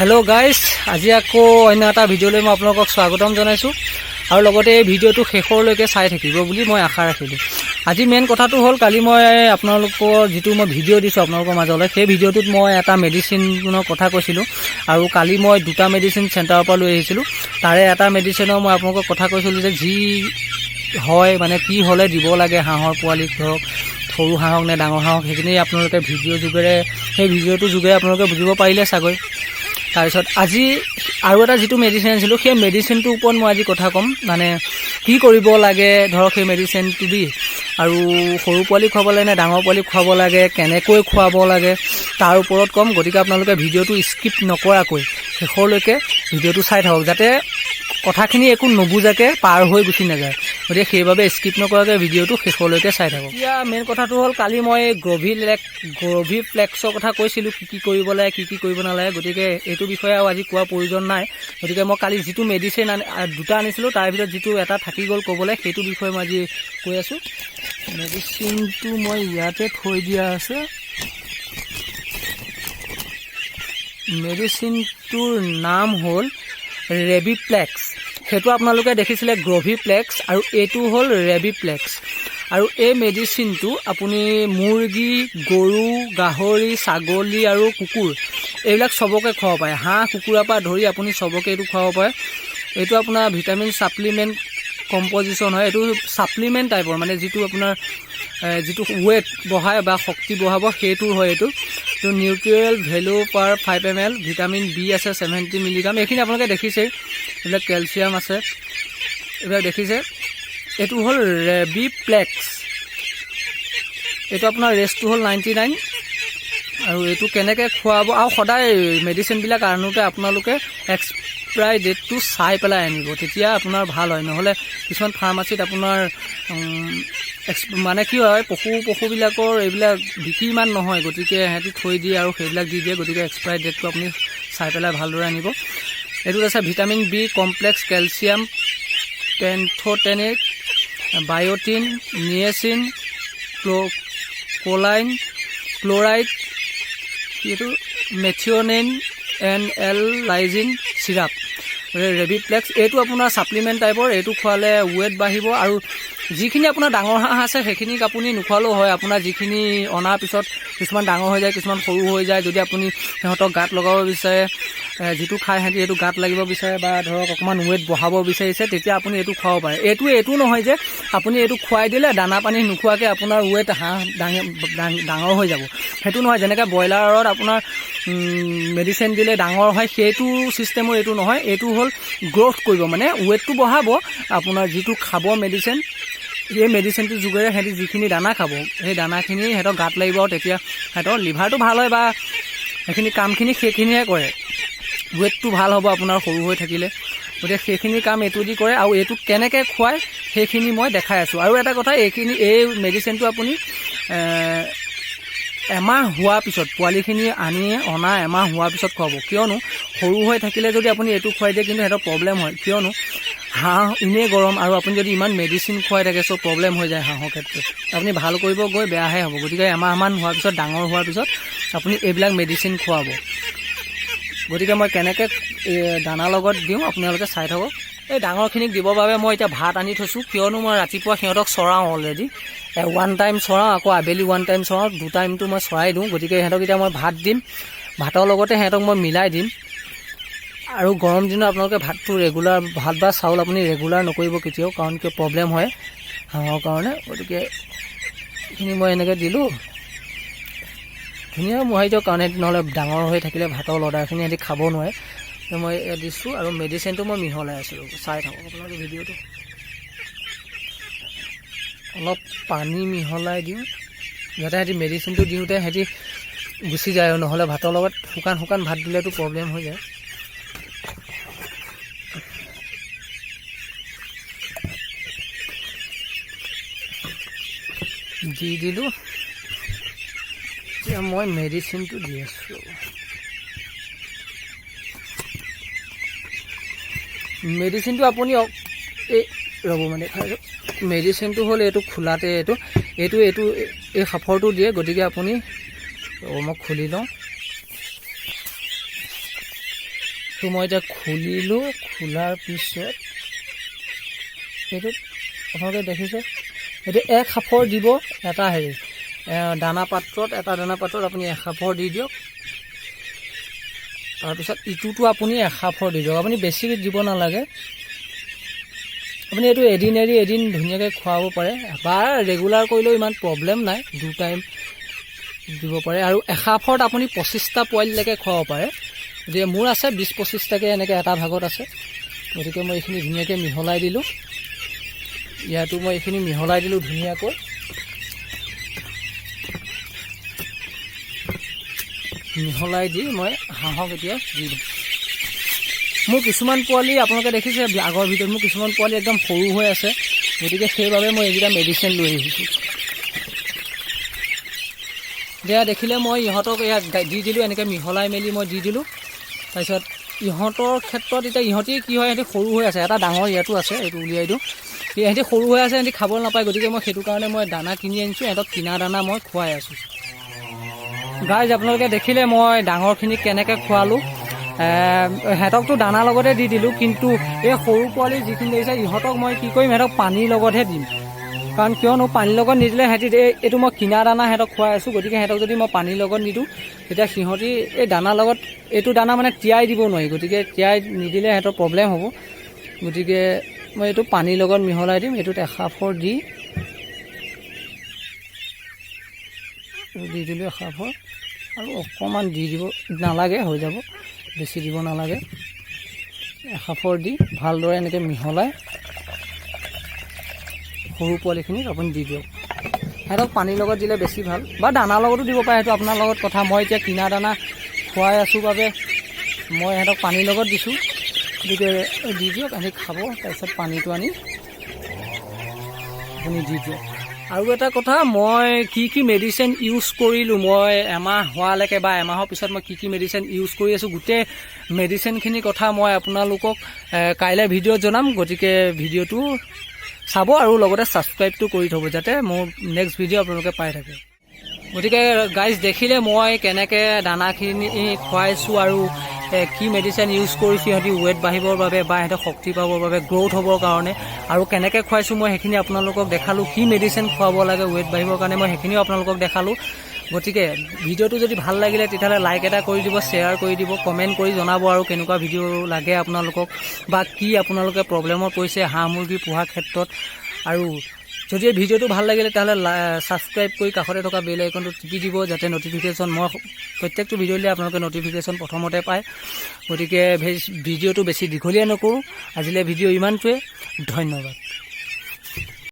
Hello' guys, আজি আকৌ অন্য এটা ভিডিঅ'লৈ মই আপোনালোকক স্বাগতম জনাইছোঁ আৰু লগতে এই ভিডিঅ'টো শেষৰলৈকে চাই থাকিব বুলি মই আশা ৰাখিলোঁ। আজি মেইন কথাটো হ'ল, কালি মই আপোনালোকৰ যিটো মই ভিডিঅ' দিছোঁ আপোনালোকৰ মাজলৈ, সেই ভিডিঅ'টোত মই এটা মেডিচিনৰ কথা কৈছিলোঁ আৰু কালি মই দুটা মেডিচিন চেণ্টাৰৰ পৰা লৈ আহিছিলোঁ। তাৰে এটা মেডিচিনৰ মই আপোনালোকক কথা কৈছিলোঁ যে যি হয়, মানে কি হ'লে দিব লাগে হাঁহৰ পোৱালিক, ধৰক সৰু হাঁহক নে ডাঙৰ হাঁহক, সেইখিনি আপোনালোকে ভিডিঅ' যোগেৰে, সেই ভিডিঅ'টোৰ যোগেৰে আপোনালোকে বুজিব পাৰিলে চাগৈ। তাৰপিছত আজি আৰু এটা যিটো মেডিচিন আনিছিলোঁ, সেই মেডিচিনটোৰ ওপৰত মই আজি কথা ক'ম, মানে কি কৰিব লাগে ধৰক সেই মেডিচিনটো দি আৰু সৰু পোৱালি খুৱাব লাগে নে ডাঙৰ পোৱালি খুৱাব লাগে, কেনেকৈ খুৱাব লাগে তাৰ ওপৰত ক'ম। গতিকে আপোনালোকে ভিডিঅ'টো স্কিপ নকৰাকৈ শেষৰলৈকে ভিডিঅ'টো চাই থাকক, যাতে কথাখিনি একো নুবুজাকৈ পাৰ হৈ গুচি নাযায়। গতিকে সেইবাবে স্কিপ নকৰাকৈ ভিডিঅ'টো শেষলৈকে চাই থাকক। এতিয়া মেইন কথাটো হ'ল, কালি মই গ্ৰভি ফ্লেক্সৰ কথা কৈছিলোঁ, কি কি কৰিব লাগে, কি কি কৰিব নালাগে। গতিকে এইটো বিষয়ে আৰু আজি কোৱাৰ প্ৰয়োজন নাই। গতিকে মই কালি যিটো মেডিচিন আনি দুটা আনিছিলোঁ, তাৰ ভিতৰত যিটো এটা থাকি গ'ল ক'বলৈ, সেইটো বিষয়ে মই আজি কৈ আছোঁ। মেডিচিনটো মই ইয়াতে থৈ দিয়া আছে। মেডিচিনটোৰ নাম হ'ল ৰেবিপ্লেক্স। সেইটো আপোনালোকে দেখিছিলে গ্ৰভিপ্লেক্স আৰু এইটো হ'ল ৰেবিপ্লেক্স। আৰু এই মেডিচিনটো আপুনি মুৰ্গী, গৰু, গাহৰি, ছাগলী আৰু কুকুৰ এইবিলাক চবকে খুৱাব পাৰে। হাঁহ কুকুৰাৰ পৰা ধৰি আপুনি চবকে এইটো খুৱাব পাৰে। এইটো আপোনাৰ ভিটামিন ছাপ্লিমেণ্ট কম্পজিশ্যন হয়। এইটো ছাপ্লিমেণ্ট টাইপৰ, মানে যিটো আপোনাৰ যিটো ৱেট বঢ়ায় বা শক্তি বঢ়াব সেইটোৰ হয়। এইটো তো nutritional value per 5 ml, vitamin B আছে 70 মিলিগ্ৰাম। এইখিনি আপোনালোকে দেখিছেই। এইবিলাক কেলছিয়াম আছে, এইবিলাক দেখিছে। এইটো হ'ল ৰেবিপ্লেক্স। এইটো আপোনাৰ ৰেটটো হ'ল 99। আৰু এইটো কেনেকৈ খুৱাব, আৰু সদায় মেডিচিনবিলাক আনোতে আপোনালোকে এক্সপায়াৰী ডেটটো চাই পেলাই আনিব, তেতিয়া আপোনাৰ ভাল হয়। নহ'লে কিছুমান ফাৰ্মাচীত আপোনাৰ মানে কি হয়, পশুবিলাকৰ এইবিলাক বিক্ৰী ইমান নহয়, গতিকে সিহঁতি থৈ দিয়ে আৰু সেইবিলাক দি দিয়ে। গতিকে এক্সপায়াৰী ডেটটো আপুনি চাই পেলাই ভালদৰে আনিব। এইটোত আছে vitamin B complex, calcium, pantothenic, biotin, niacin, choline chloride, কি এইটো methionine and L lysine syrup। ৰেবিপ্লেক্স এইটো আপোনাৰ ছাপ্লিমেণ্ট টাইপৰ। এইটো খোৱালে ৱেট বাঢ়িব আৰু যিখিনি আপোনাৰ ডাঙৰ হাঁহ আছে সেইখিনিক আপুনি নোখোৱালেও হয়। আপোনাৰ যিখিনি অনাৰ পিছত কিছুমান ডাঙৰ হৈ যায়, কিছুমান সৰু হৈ যায়। যদি আপুনি সিহঁতক গাত লগাব বিচাৰে, যিটো খাই সিহঁতি সেইটো গাত লাগিব বিচাৰে বা ধৰক অকণমান ৱেট বঢ়াব বিচাৰিছে, তেতিয়া আপুনি এইটো খুৱাব পাৰে। এইটো নহয় যে আপুনি এইটো খুৱাই দিলে দানা পানী নোখোৱাকৈ আপোনাৰ ৱেট হাঁহ ডাঙৰ হৈ যাব, সেইটো নহয়। যেনেকৈ ব্ৰইলাৰত আপোনাৰ মেডিচিন দিলে ডাঙৰ হয়, সেইটো ছিষ্টেমৰ এইটো নহয়। এইটো হ'ল গ্ৰ'থ কৰিব, মানে ৱেটটো বঢ়াব। আপোনাৰ যিটো খাব মেডিচিন, এই মেডিচিনটোৰ যোগেৰে সিহঁতি যিখিনি দানা খাব, সেই দানাখিনি সিহঁতৰ গাত লাগিব আৰু তেতিয়া সিহঁতৰ লিভাৰটো ভাল হয় বা সেইখিনি কামখিনি সেইখিনিয়ে কৰে। ৱেটটো ভাল হ'ব আপোনাৰ সৰু হৈ থাকিলে। গতিকে সেইখিনি কাম এইটো দি কৰে। আৰু এইটো কেনেকৈ খুৱায় সেইখিনি মই দেখাই আছোঁ। আৰু এটা কথা, এই মেডিচিনটো আপুনি এমাহ হোৱাৰ পিছত, পোৱালিখিনি অনা এমাহ হোৱাৰ পিছত খুৱাব। কিয়নো সৰু হৈ থাকিলে যদি আপুনি এইটো খুৱাই দিয়ে, কিন্তু সিহঁতৰ প্ৰব্লেম হয়। কিয়নো হাঁহ এনেই গৰম আৰু আপুনি যদি ইমান মেডিচিন খুৱাই থাকে, চ' প্ৰব্লেম হৈ যায় হাঁহৰ ক্ষেত্ৰত। আপুনি ভাল কৰিব গৈ বেয়াহে হ'ব। গতিকে এমাহমান হোৱাৰ পিছত, ডাঙৰ হোৱাৰ পিছত আপুনি এইবিলাক মেডিচিন খুৱাব। গতিকে মই কেনেকৈ দানাৰ লগত দিওঁ আপোনালোকে চাই থাকক। এই ডাঙৰখিনিক দিবৰ বাবে মই এতিয়া ভাত আনি থৈছোঁ। কিয়নো মই ৰাতিপুৱা সিহঁতক চৰাওঁ অলৰেডি, ওৱান টাইম চৰাওঁ, আকৌ আবেলি ওৱান টাইম চৰাওঁ, দু টাইমটো মই চৰাই দিওঁ। গতিকে সিহঁতক এতিয়া মই ভাত দিম, ভাতৰ লগতে সিহঁতক মই মিলাই দিম। আৰু গৰম দিনত আপোনালোকে ভাতটো ৰেগুলাৰ, ভাত বা চাউল আপুনি ৰেগুলাৰ নকৰিব কেতিয়াও, কাৰণ কিয় প্ৰব্লেম হয় হাঁহৰ কাৰণে। গতিকে এইখিনি মই এনেকৈ দিলোঁ, ধুনীয়া মোহাৰি দিয়ক, কাৰণ সিহঁতি নহ'লে ডাঙৰ হৈ থাকিলে ভাতৰ লডাৰখিনি সিহঁতি খাব নোৱাৰে। তো মই ইয়াত দিছোঁ আৰু মেডিচিনটো মই মিহলাই আছিলোঁ। চাই থাকক আপোনালোকে ভিডিঅ'টো। অলপ পানী মিহলাই দিওঁ, যাতে সিহঁতি মেডিচিনটো দিওঁতে সিহঁতি গুচি যায় আৰু নহ'লে ভাতৰ লগত শুকান শুকান ভাত দিলেতো প্ৰব্লেম হৈ যায়। দি দিলোঁ। এতিয়া মই মেডিচিনটো দি আছোঁ। মেডিচিনটো আপুনি এই ৰ'ব, মানে মেডিচিনটো হ'ল এইটো খোলাতে এইটো এইটো এইটো এই সাফৰটো দিয়ে। গতিকে আপুনি ৰ'ব, মই খুলি লওঁ। তো মই এতিয়া খুলিলোঁ। খোলাৰ পিছত এইটোত আপোনালোকে দেখিছে, এইটো এক সাফৰ দিব এটা হেৰি দানা পাত্ৰত, এটা দানা পাত্ৰত আপুনি এসাফৰ দি দিয়ক। তাৰপিছত ইটোতো আপুনি এসাফৰ দি দিয়ক। আপুনি বেছি দিব নালাগে। আপুনি এইটো এদিন এৰি এদিন ধুনীয়াকৈ খুৱাব পাৰে বা ৰেগুলাৰ কৰিলেও ইমান প্ৰব্লেম নাই, 2 টাইম দিব পাৰে। আৰু এসাফৰত আপুনি 25টা পোৱালিলৈকে খুৱাব পাৰে। গতিকে মোৰ আছে 20-25টাকৈ এনেকৈ এটা ভাগত আছে। গতিকে মই এইখিনি ধুনীয়াকৈ মিহলাই দিলোঁ। ইয়াতো মই এইখিনি মিহলাই দিলোঁ ধুনীয়াকৈ। মিহলাই দি মই হাঁহক এতিয়া দি দিম। মোৰ কিছুমান পোৱালি আপোনালোকে দেখিছে আগৰ ভিডিঅ'ত, মোৰ কিছুমান পোৱালি একদম সৰু হৈ আছে। গতিকে সেইবাবে মই এইকেইটা মেডিচিন লৈ আহিছোঁ। এতিয়া দেখিলে মই ইহঁতক ইয়াত দি দিলোঁ, এনেকৈ মিহলাই মেলি মই দি দিলোঁ। তাৰপিছত ইহঁতৰ ক্ষেত্ৰত এতিয়া ইহঁতি কি হয়, ইহঁতি সৰু হৈ আছে। এটা ডাঙৰ ইয়াতো আছে, এইটো উলিয়াই দিওঁ। ইহঁতি সৰু হৈ আছে, ইহঁতি খাব নাপায়। গতিকে মই সেইটো কাৰণে মই দানা কিনি আনিছোঁ, ইহঁতক কিনা দানা মই খুৱাই আছোঁ। গাইজ, আপোনালোকে দেখিলে মই ডাঙৰখিনিক কেনেকৈ খোৱালোঁ। সিহঁতকতো দানাৰ লগতে দি দিলোঁ, কিন্তু এই সৰু পোৱালি যিখিনি দেখিছে, ইহঁতক মই কি কৰিম, সিহঁতক পানীৰ লগতহে দিম। কাৰণ কিয়নো পানীৰ লগত নিদিলে সিহঁতি এইটো মই কিনা দানা সিহঁতক খুৱাই আছোঁ। গতিকে সিহঁতক যদি মই পানীৰ লগত নিদিওঁ, তেতিয়া সিহঁতি এই দানাৰ লগত এইটো দানা মানে তিয়াই দিব নোৱাৰি। গতিকে তিয়াই নিদিলে সিহঁতৰ প্ৰব্লেম হ'ব। গতিকে মই এইটো পানীৰ লগত মিহলাই দিম। এইটোত এসাফৰ দি দি দিলোঁ এসাফৰ আৰু অকণমান দি দিব নালাগে, হৈ যাব, বেছি দিব নালাগে। এসাফৰ দি ভালদৰে এনেকৈ মিহলাই সৰু পোৱালিখিনিক আপুনি দি দিয়ক। সিহঁতক পানীৰ লগত দিলে বেছি ভাল বা দানাৰ লগতো দিব পাৰে, সেইটো আপোনাৰ লগত কথা। মই এতিয়া কিনা দানা খুৱাই আছোঁ বাবে মই সিহঁতক পানীৰ লগত দিছোঁ। গতিকে দি দিয়ক, সিহঁতি খাব। তাৰপিছত পানীটো আনি আপুনি দি দিয়ক। আৰু এটা কথা, মই কি কি মেডিচিন ইউজ কৰিলোঁ, মই এমাহ হোৱালৈকে বা এমাহৰ পিছত মই কি কি মেডিচিন ইউজ কৰি আছোঁ, গোটেই মেডিচিনখিনিৰ কথা মই আপোনালোকক কাইলৈ ভিডিঅ'ত জনাম। গতিকে ভিডিঅ'টো চাব আৰু লগতে ছাবস্ক্ৰাইবটো কৰি থ'ব, যাতে মোৰ নেক্সট ভিডিঅ' আপোনালোকে পাই থাকে। গতিকে গাইজ, দেখিলে মই কেনেকৈ দানাখিনি খুৱাইছোঁ আৰু কি মেডিচিন ইউজ কৰিছোঁ সিহঁতি ৱেট বাঢ়িবৰ বাবে বা সিহঁতে শক্তি পাবৰ বাবে, গ্ৰ'থ হ'বৰ কাৰণে আৰু কেনেকৈ খুৱাইছোঁ মই সেইখিনি আপোনালোকক দেখালোঁ। কি মেডিচিন খুৱাব লাগে ৱেট বাঢ়িবৰ কাৰণে, মই সেইখিনিও আপোনালোকক দেখালোঁ। গতিকে ভিডিঅ'টো যদি ভাল লাগিলে, তেতিয়াহ'লে লাইক এটা কৰি দিব, শ্বেয়াৰ কৰি দিব, কমেণ্ট কৰি জনাব আৰু কেনেকুৱা ভিডিঅ' লাগে আপোনালোকক বা কি আপোনালোকে প্ৰব্লেমত পৰিছে হাঁহ মুৰ্গী পোহাৰ ক্ষেত্ৰত। আৰু যদি এই ভিডিঅ'টো ভাল লাগিলে, তেতিয়াহ'লে ছাবস্ক্ৰাইব কৰি কাষতে থকা বেল আইকনটো টিপি দিব, যাতে ন'টিফিকেশ্যন মই প্ৰত্যেকটো ভিডিঅ' দিলে আপোনালোকে ন'টিফিকেশ্যন প্ৰথমতে পায়। গতিকে ভিডিঅ'টো বেছি দীঘলীয়া নকৰোঁ। আজিলৈ ভিডিঅ' ইমানটোৱে। ধন্যবাদ।